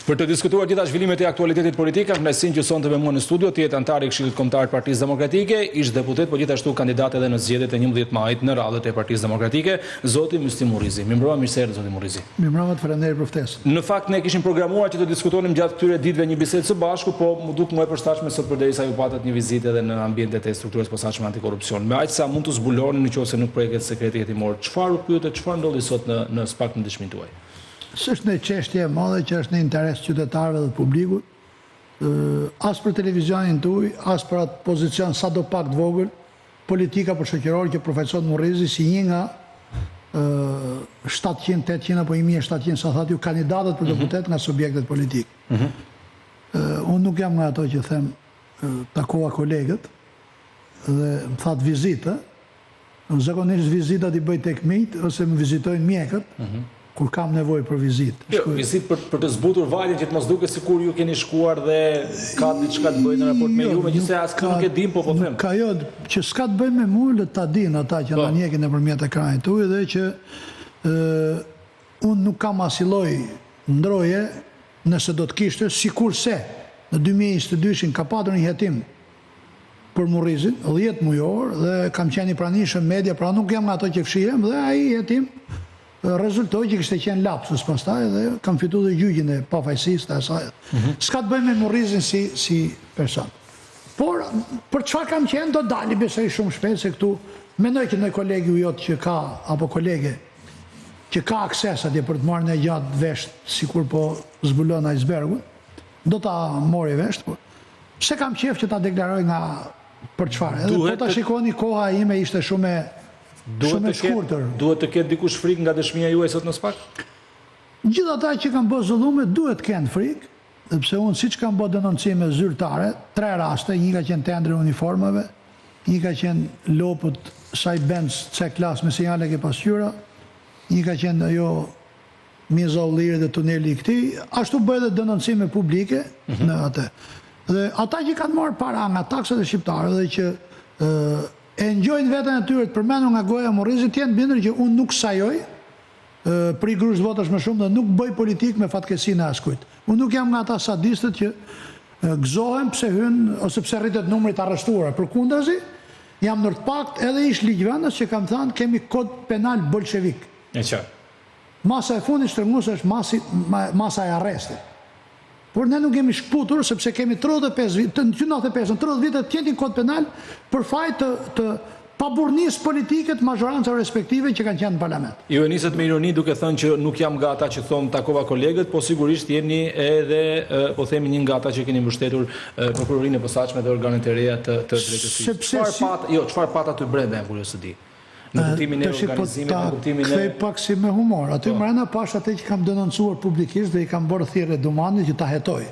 Për të diskutuar gjitha zhvillimet e aktualitetit politik, kam kënaqësinë që sonte me mua në studio të jetë anëtari i Këshillit Kombëtar të Partisë Demokratike, ish deputet, por gjithashtu kandidat edhe në zgjedhjet e 11 majit në radhët e Partisë Demokratike, zoti Myslim Murrizi. Mirëmbrëma, mirë se erdhët zoti Murrizi. Mirëmbrëma, të faleminderit për ftesën. Në fakt ne kishim programuar që të diskutonim gjatë këtyre ditëve një bisedë së bashku, po m'u duk më e përshtatshme sot përderisa ju patët një vizitë edhe në ambientet e strukturës posaçme antikorrupsion. Me aq sa mund të zbuloni në qoftë se nuk preket sekreti hetimor, çfarë u pyet e çfarë ndodhi sot në në SPAK në dëshminë tuaj? S'është ndonjë çështje e madhe që është në interes të qytetarëve dhe të publikut, as për televizionin tuaj, as për atë pozicion sado pak të vogël politik apo shoqëror që përfaqëson Murrizi si një nga 700, 800 apo 1700 sa thatë ju kandidatët për deputet nga subjektet politike. Unë nuk jam nga ato që them takova kolegët dhe më thatë vizitë, Unë zakonisht vizitat i bëj tek miqtë ose më vizitojnë mjekët kur kam nevojë për vizitë. Jo, vizitë për për të zbutur vajtjen që të mos duket sikur ju keni shkuar dhe ka diçka të bëjë në raport me ju, megjithëse as këtë nuk e dimë, po po them. Ka jo, që s'ka të bëjë me mua, le ta dinë ata që na ndjekin nëpërmjet ekranit tuaj dhe që ë unë nuk kam asnjë lloj ndroje nëse do të kishte, sikurse në 2022-shin ka patur një hetim për Murrizin, 10 mujor dhe kam qenë i pranishëm në media, pra nuk jam nga ato që fshihem dhe ai hetim rezultoi që kishte qenë lapsus pastaj dhe kam fituar dhe gjyqin e pafajësisë të asaj. S'ka të bëjë me Murrizin si si person. Por për çfarë kam qenë do dali besoj shumë shpejt se këtu mendoj që ndonjë koleg jot që ka apo kolege që ka akses atje për të marrë një gjë vesh sikur po zbulon icebergun, do ta mori vesh, por Pse kam qejf që ta deklaroj nga për çfarë? Edhe po ta shikoni koha ime ishte shumë e shumë e shkurtër. Duhet të ketë dikush frikë nga dëshmia juaj sot në SPAK? Gjithë ata që kanë bërë zullume duhet të kenë frikë, sepse unë siç kam bërë denoncime zyrtare, tre raste, një ka qenë tenderi i uniformave, një ka qenë lopët saj Benz C klas me sinjale ke pasqyra, një ka qenë ajo Miza Ullirit dhe tuneli i këtij, ashtu bëj edhe denoncime publike në atë. Dhe ata që kanë marrë para nga taksat e shqiptarëve dhe që e ngjojnë veten e tyre të përmendur nga goja e Murrizit, të jenë të bindur që unë nuk sajoj për një grusht votash më shumë dhe nuk bëj politikë me fatkeqësinë e askujt. Unë nuk jam nga ata sadistët që gëzohen pse hyn ose pse rritet numri i të arrestuarve. Përkundrazi, jam ndër të paktë edhe ish ligjvënës që kam thënë kemi kod penal bolshevik. E qartë. Masa e fundit shtrënguese është masi, masa e arrestit. Por ne nuk jemi shkëputur sepse kemi 35 vite, që 95-ën, 30 vite të njëjtin kod penal për faj të të paburrnisë politike të mazhorancave respektive që kanë qenë në parlament. Ju e nisët me ironi duke thënë që nuk jam nga ata që thonë takova kolegët, po sigurisht jeni edhe po themi një nga ata që keni mbështetur prokurorinë e posaçme dhe organet e reja të të drejtësisë. Sepse Çfarë patë, jo, çfarë patë aty brenda jam kurioz të di. Në kuptimin e Tashi po organizimit, ta në kuptimin e kthej pak si me humor. Aty Po. mrena pashë atë që kam denoncuar publikisht dhe i kam bërë thirrje Dumanit që ta hetojë.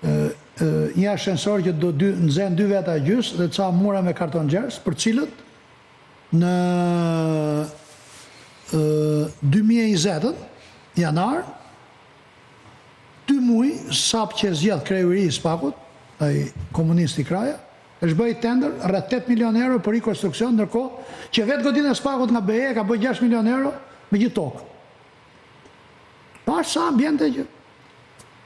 Ë ë një ashensor që do dy nxen dy veta e gjys dhe ca mure me karton xhers, për të cilët në ë 2020-ën, janar, dy muaj sa që zgjedh kreu i ri i SPAK-ut, ai komunisti Kraja, Është bërë tender rreth 8 milion euro për rikonstruksion, ndërkohë që vetë godina e SPAK-ut nga BE ka bërë 6 milion euro me gjithë tokë. Pashë sa ambiente që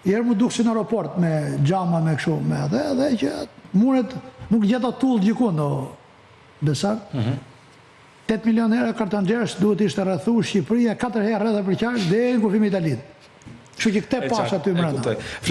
i herë më duk si në aeroport me xhama me kështu me atë dhe që muret nuk gjeta tullë gjikund o Besar. 8 milion euro karton xhers duhet ishte rrethu Shqipëria 4 herë rreth e përqark deri në kufi me Italinë. Kështu që këtë pashë aty mbrenda.